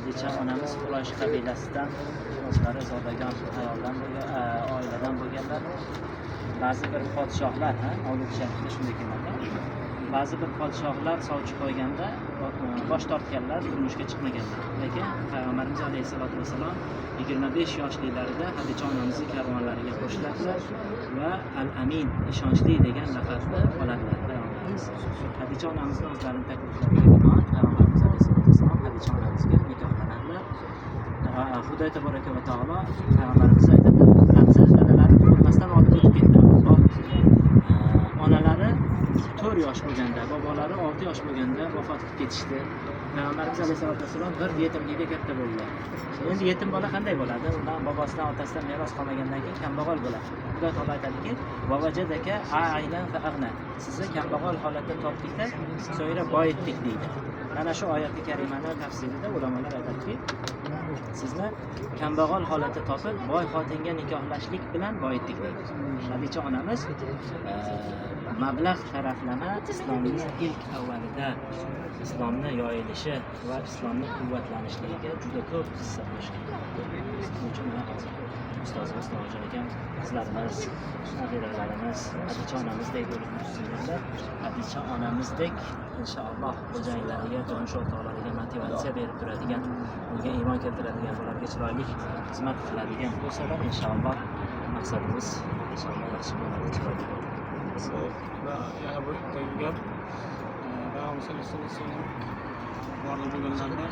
Hadicha onamiz Quraysh qabilasidan, o'zlari zodagon ayoldan bo'lgan, oiladan bo'lganlar. Ba'zi bir podshohlar, ha, Mavlud sharifda shunday keladi. Ba'zi bir podshohlar sovchi qo'yganda bosh tortganlar, turmushga chiqmaganlar. Lekin Payg'ambarimiz alayhisolatu vasalom 25 yoshlilarida Hadicha onamizni karvonlariga qo'shiladilar va Al-Amin, ishonchli degan laqabni oladilar payg'ambarimiz. Hadicha onamizni o'zlarini takliflariga binoan Payg'ambarimiz alayhisolatu vasalom Hadicha onamizga nikohlanadilar. Xudo taboraka va taolo payg'ambarimiz aytadilar, Hamza dadalari tug'ilmasdan oldin o'tib ketdi. Abdulloh. Onalari 4 yosh bo'lganda, bobolari 6 yosh bo'lganda vafot qilib ketishdi. Payg'ambarimiz alayhisolatu vasalom bir yetimlikda katta bo'ldilar. Endi yetim bola qanday bo'ladi? Undan bobosidan, otasidan meros qolmagandan keyin kambag'al bo'ladi. Xudo taolo aytadiki: "Va vajadaka a'ilan fa aghna." Sizni kambag'al holatda topdikda, so'ngra boyitdik deydi. Mana shu oyati karimani tafsirida ulamolar aytadiki, sizni kambag'al holatda topib, boy xotinga nikohlashlik bilan boyitdik deydi. Hadicha onamiz mablag' taraflama islomni ilk avvalida islomni yoyilishi va islomni quvvatlanishligiga juda ko'p hissa qo'shgan. Shuning uchun mana hozir ustozimiz Norjon akam, qizlarimiz, nabiralarimiz Hadicha onamizdek bo'lib yursinlar. Hadicha onamizdek inshaalloh xo'jayinlariga, turmush o'rtoqlariga motivatsiya berib turadigan, unga iymon keltiradigan, ularga chiroyli xizmat qiladigan bo'lsalar, inshaalloh maqsadimiz inshaalloh yaxshi bo'ladi, chiroyli bo'ladi. Va yana bir gap, Payg'ambar sallallohu alayhi vasallam borli bo'lganlarida